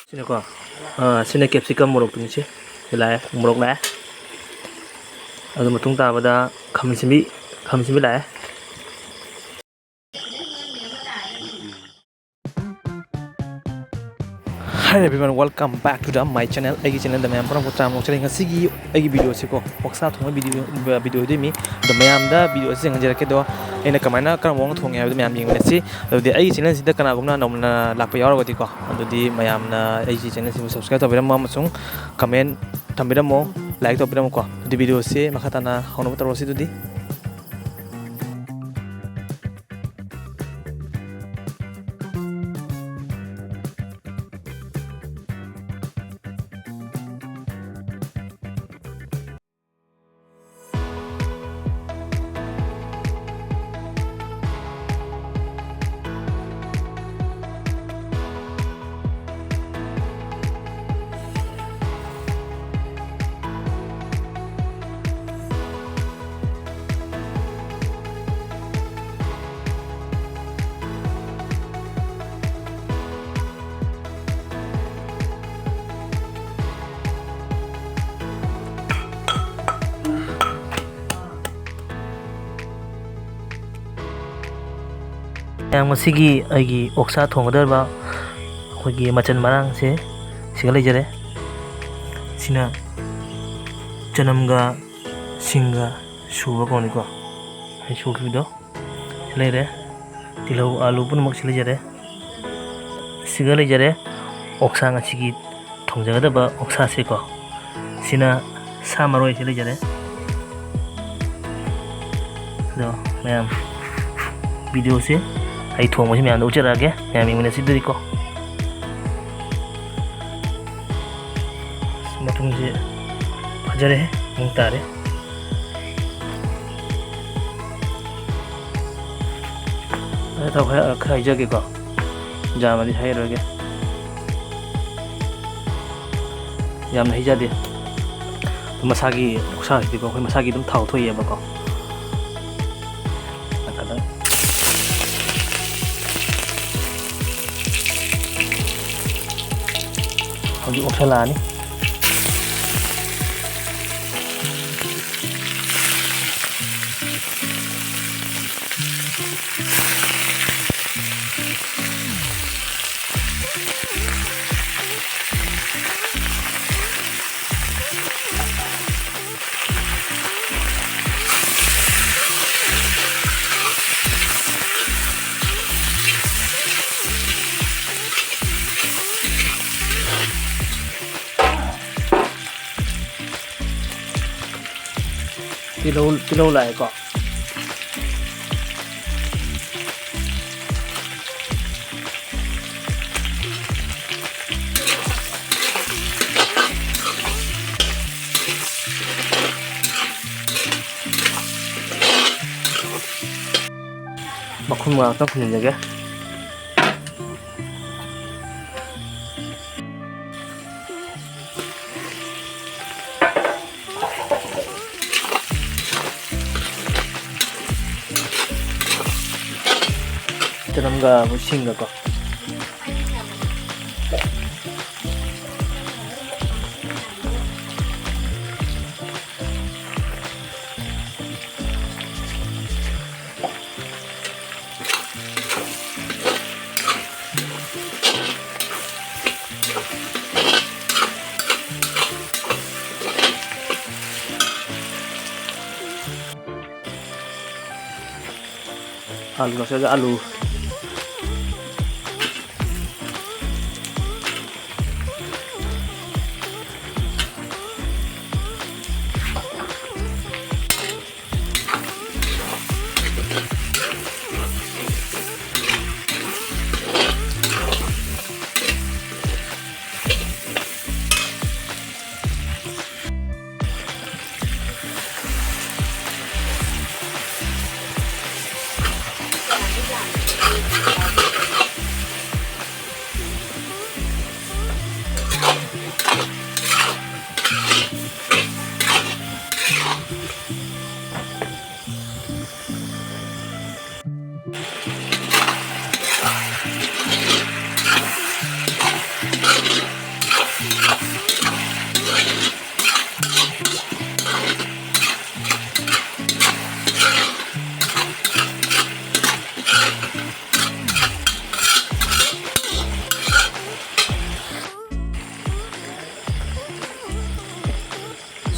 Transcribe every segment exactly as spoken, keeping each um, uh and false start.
ꯁꯤꯅꯀꯣ, ꯑꯥ, ꯁꯤꯅ capsicum ꯃꯣꯔꯣꯛꯇꯨꯅꯤ꯫ ꯁꯤ ꯁꯤ ꯂꯥꯛꯑꯦ, ꯃꯣꯔꯣꯛ ꯂꯥꯛꯑꯦ꯫ ꯑꯗꯨ ꯃꯇꯨꯡ ꯇꯥꯕꯗ ꯈꯥꯃꯦꯟ ꯑꯁꯤꯟꯕꯤ, ꯈꯥꯃꯦꯟ ꯑꯁꯤꯟꯕꯤ ꯂꯥꯛꯑꯦ꯫ Hi everyone, welcome back to the my channel. ꯑꯩꯒꯤ channelꯗ ꯃꯌꯥꯝ ꯄꯨꯝꯅꯃꯛꯄꯨ ꯇꯔꯥꯝꯅ ꯑꯣꯛꯆꯔꯤ꯫ ꯉꯁꯤꯒꯤ ꯑꯩꯒꯤ video ꯑꯁꯤꯀꯣ, ꯑꯣꯛꯁꯥ ꯊꯣꯡꯕ video, video ꯑꯣꯏꯗꯣꯏꯅꯤ꯫ ꯑꯗꯣ ꯃꯌꯥꯝꯗ video ꯑꯁꯤ ꯌꯦꯡꯍꯟꯖꯔꯛꯀꯦ꯫ ꯑꯗꯣ ꯑꯩꯅ ꯀꯃꯥꯏꯅ, ꯀꯔꯝꯕ ꯃꯑꯣꯡꯗ ꯊꯣꯡꯉꯦ ꯍꯥꯏꯕꯗꯣ ꯃꯌꯥꯝ ꯌꯦꯡꯃꯤꯟꯅꯁꯤ꯫ ꯑꯗꯨꯗꯤ ꯑꯩꯒꯤ channelꯁꯤꯗ ꯀꯅꯥꯒꯨꯝꯕꯅ ꯅꯧꯅ ꯂꯥꯛꯄ ꯌꯥꯎꯔꯒꯗꯤꯀꯣ, ꯑꯗꯨꯗꯤ ꯃꯌꯥꯝꯅ ꯑꯩꯒꯤ channelꯁꯤꯕꯨ subscribe ꯇꯧꯕꯤꯔꯝꯃꯣ ꯑꯃꯁꯨꯡ comment ꯊꯝꯕꯤꯔꯝꯃꯣ, like ꯇꯧꯕꯤꯔꯝꯃꯣꯀꯣ꯫ ꯑꯗꯨꯗꯤ videoꯁꯦ ꯃꯈꯥ ꯇꯥꯅ ꯍꯧꯅꯕ ꯇꯧꯔꯁꯤ꯫ ꯑꯗꯨꯗꯤ ꯃꯌꯥꯝ, ꯉꯁꯤꯒꯤ ꯑꯩꯒꯤ ꯑꯣꯛꯁꯥ ꯊꯣꯡꯒꯗꯧꯔꯤꯕ ꯑꯩꯈꯣꯏꯒꯤ ꯃꯆꯜ ꯃꯔꯥꯡꯁꯦ ꯁꯤꯒ ꯂꯩꯖꯔꯦ꯫ ꯁꯤꯅ ꯆꯅꯝꯒ ꯁꯤꯡꯒ ꯁꯨꯕ ꯀꯧꯅꯤꯀꯣ꯫ ꯑꯩ ꯁꯨꯈꯤꯕꯗꯣ ꯁꯤ ꯂꯩꯔꯦ꯫ ꯇꯤꯜꯍꯧ, ꯑꯥꯂꯨ ꯄꯨꯝꯅꯃꯛ ꯁꯤ ꯂꯩꯖꯔꯦ꯫ ꯁꯤꯒ ꯂꯩꯖꯔꯦ ꯑꯣꯛꯁꯥ ꯉꯁꯤꯒꯤ ꯊꯣꯡꯖꯒꯗꯕ ꯑꯣꯛꯁꯥꯁꯦꯀꯣ꯫ ꯁꯤꯅ ꯁꯥ ꯃꯔꯣꯏꯁꯦ ꯂꯩꯖꯔꯦ꯫ ꯑꯗꯣ ꯃꯌꯥꯝ, videoꯁꯦ ꯑꯩ ꯊꯣꯡꯕꯁꯤ ꯃꯌꯥꯝꯗ ꯎꯠꯆꯔꯛꯑꯒꯦ, ꯃꯌꯥꯝ ꯌꯦꯡꯃꯤꯟꯅꯁꯤ ꯑꯗꯨꯗꯤꯀꯣ꯫ ꯃꯇꯨꯝꯁꯦ ꯐꯖꯔꯦ, ꯃꯑꯣꯡ ꯇꯥꯔꯦ꯫ ꯑꯗ ꯊꯥꯎ ꯈꯔ, ꯈꯔ ꯍꯩꯖꯒꯦꯀꯣ, ꯌꯥꯝꯅꯗꯤ ꯍꯩꯔꯔꯣꯏꯒꯦ, ꯌꯥꯝꯅ ꯍꯩꯖꯗꯦ꯫ ꯃꯁꯥꯒꯤ ꯈꯨꯠꯁꯥꯁꯤꯗꯤꯀꯣ, ꯑꯩꯈꯣꯏ ꯃꯁꯥꯒꯤ ꯑꯗꯨꯝ ꯊꯥꯎ ꯊꯣꯛꯑꯦꯕꯀꯣ꯫ ꯍꯧꯖꯤꯛ ꯑꯣꯛꯁꯜꯂꯛꯑꯅꯤ꯫ ꯇꯤꯜꯍꯧ, ꯇꯤꯜꯍꯧ ꯂꯥꯛꯑꯦꯀꯣ꯫ ꯃꯈꯨꯝ ꯉꯥꯛꯇ ꯈꯨꯝꯖꯤꯟꯖꯒꯦ꯫ ꯆꯅꯝꯒ ꯁꯤꯡꯒꯀꯣ꯫ ꯑꯥꯂꯨ ꯉꯁꯥꯏꯒꯤ ꯑꯥꯂꯨ꯫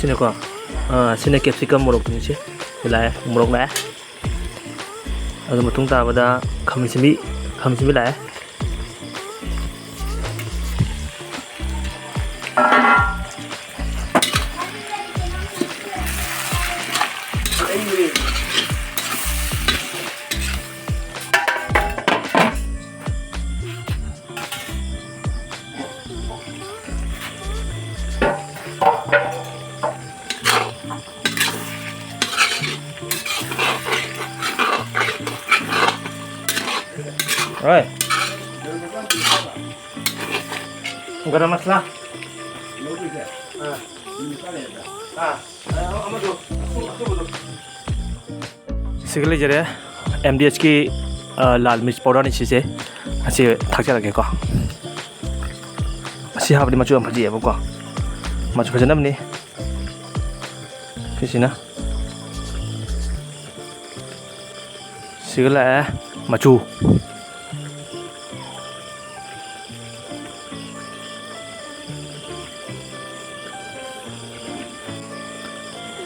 ꯁꯤꯅꯀꯣ, ꯑꯥ, ꯁꯤꯅ capsicum ꯃꯣꯔꯣꯛꯇꯨꯅꯤ꯫ ꯁꯤ ꯁꯤ ꯂꯥꯛꯑꯦ, ꯃꯣꯔꯣꯛ ꯂꯥꯛꯑꯦ꯫ ꯑꯗꯨ ꯃꯇꯨꯡ ꯇꯥꯕꯗ ꯈꯥꯃꯦꯟ ꯑꯁꯤꯟꯕꯤ, ꯈꯥꯃꯦꯟ ꯑꯁꯤꯟꯕꯤ ꯂꯥꯛꯑꯦ꯫ ꯍꯣꯏ꯫ ꯒꯔꯝ ꯃꯁꯂꯥ꯫ ꯑꯥ꯫ ꯑꯥ꯫ ꯁꯤꯒ ꯂꯩꯖꯔꯦ, ꯑꯦꯝ ꯗꯤ ꯑꯦꯁꯀꯤ, ꯑ, ꯂꯥꯜ ꯃꯤꯔꯆ ꯄꯥꯎꯗꯔꯅꯤ ꯁꯤꯁꯦ꯫ ꯑꯁꯤ ꯊꯥꯛꯆꯔꯒꯦꯀꯣ꯫ ꯑꯁꯤ ꯍꯥꯞꯄꯗꯤ ꯃꯆꯨ ꯌꯥꯝ ꯐꯖꯩꯑꯕꯀꯣ, ꯃꯆꯨ ꯐꯖꯅꯕꯅꯤ꯫ ꯁꯤꯁꯤꯅ, ꯁꯤꯒ ꯂꯥꯛꯑꯦ ꯃꯆꯨ꯫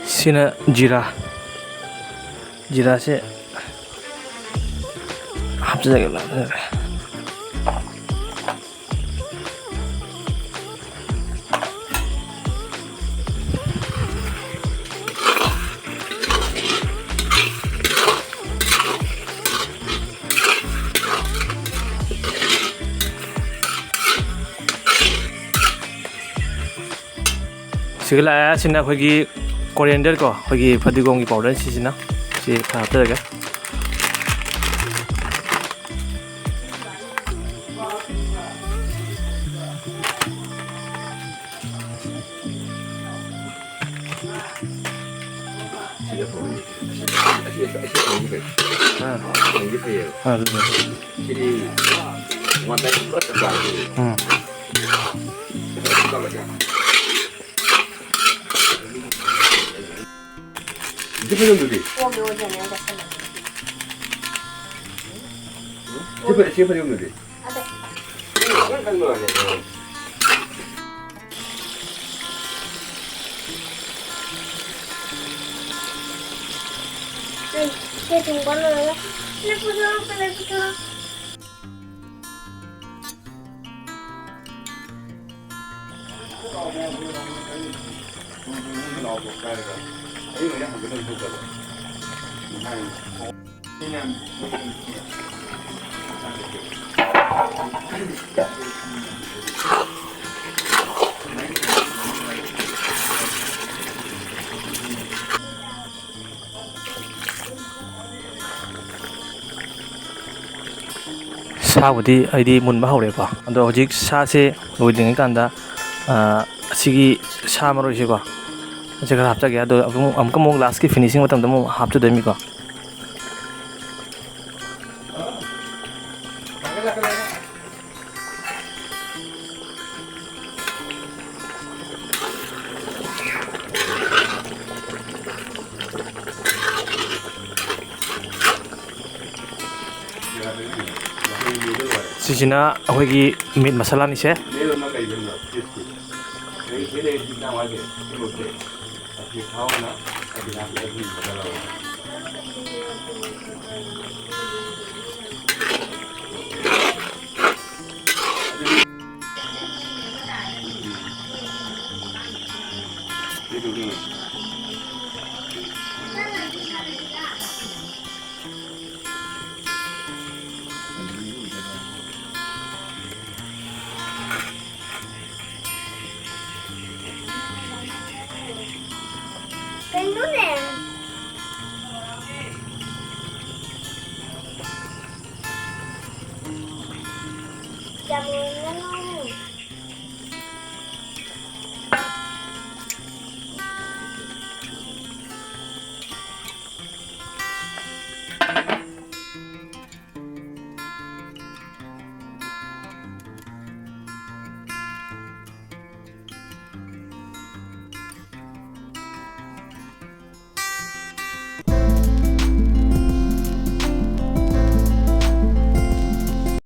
ꯁꯤꯅ ꯖꯤꯔꯥ, ꯖꯤꯔꯥꯁꯦ ꯍꯥꯞꯆꯔꯒꯦ꯫ ꯁꯤꯒ ꯂꯥꯛꯑꯦ꯫ ꯁꯤꯅ ꯑꯩꯈꯣꯏꯒꯤ coriander ꯀꯣ, ꯑꯩꯈꯣꯏꯒꯤ ꯐꯗꯤꯒꯣꯝꯒꯤ powder ꯁꯤꯁꯤꯅ꯫ ꯁꯤ ꯈꯔ ꯍꯥꯞꯆꯔꯒꯦ꯫ ꯁꯤꯗ ꯐꯧꯔꯤ꯫ ꯑꯁꯤ, ꯑꯁꯤ, ꯑꯁꯤ ꯐꯧꯔꯤ ꯐꯩ꯫ ꯑꯥ꯫ ꯐꯧꯔꯤ ꯐꯩꯌꯦꯕ꯫ ꯑꯥ, ꯑꯗꯨꯅꯦ꯫ ꯁꯤꯗꯤ one time ꯄꯨꯂꯞ ꯆꯞ ꯆꯥꯔꯦ꯫ ꯎꯝ꯫ ꯁꯤ ꯐꯩꯖꯣꯝꯗꯨꯗꯤ? ꯑꯣꯒꯦ, ꯑꯣꯒꯦ, ꯑꯣꯒꯦ, ꯆꯠꯁꯜꯂꯣ꯫ ꯁꯤ ꯐꯩ-, ꯁꯤ ꯐꯩꯖꯣꯝꯗꯨꯗꯤ? ꯑꯗꯦ꯫ ꯎꯝ, ꯈꯤꯇꯪ ꯀꯟꯕ ꯋꯥꯅꯤ꯫ ꯁꯤ ꯊꯣꯡꯕ ꯂꯣꯏꯔꯒ꯫ ꯂꯦꯞꯄꯨ, ꯂꯦꯞꯄꯨ, ꯂꯦꯞꯄꯨ꯫ ꯁꯥꯕꯨꯗꯤ ꯑꯩꯗꯤ ꯃꯨꯟꯕ ꯍꯧꯔꯦꯀꯣ, ꯑꯗꯣ ꯍꯧꯖꯤꯛ ꯁꯥꯁꯦ ꯂꯣꯏꯗ꯭ꯔꯤꯉꯩ ꯀꯥꯟꯗ, ꯑ, ꯑꯁꯤꯒꯤ ꯁꯥ ꯃꯔꯣꯏꯁꯦꯀꯣ, ꯑꯁꯤ ꯈꯔ ꯍꯥꯞꯆꯒꯦ꯫ ꯑꯗꯣ ꯑꯃꯨꯛ, ꯑꯃꯨꯛꯀ ꯑꯃꯨꯛ ꯂꯥꯁꯀꯤ ꯐꯤꯅꯤꯁꯤꯡ ꯃꯇꯝꯗ ꯑꯃꯨꯛ ꯍꯥꯞꯆꯗꯣꯏꯅꯤꯀꯣ꯫ ꯁꯤꯁꯤꯅ ꯑꯩꯈꯣꯏꯒꯤ ꯃꯤꯠ ꯃꯁꯥꯂꯥꯅꯤꯁꯦ꯫ ꯀꯩꯅꯣꯅꯦ? ꯌꯥꯝ ꯂꯣꯏꯅ ꯉꯥꯎꯔꯦ꯫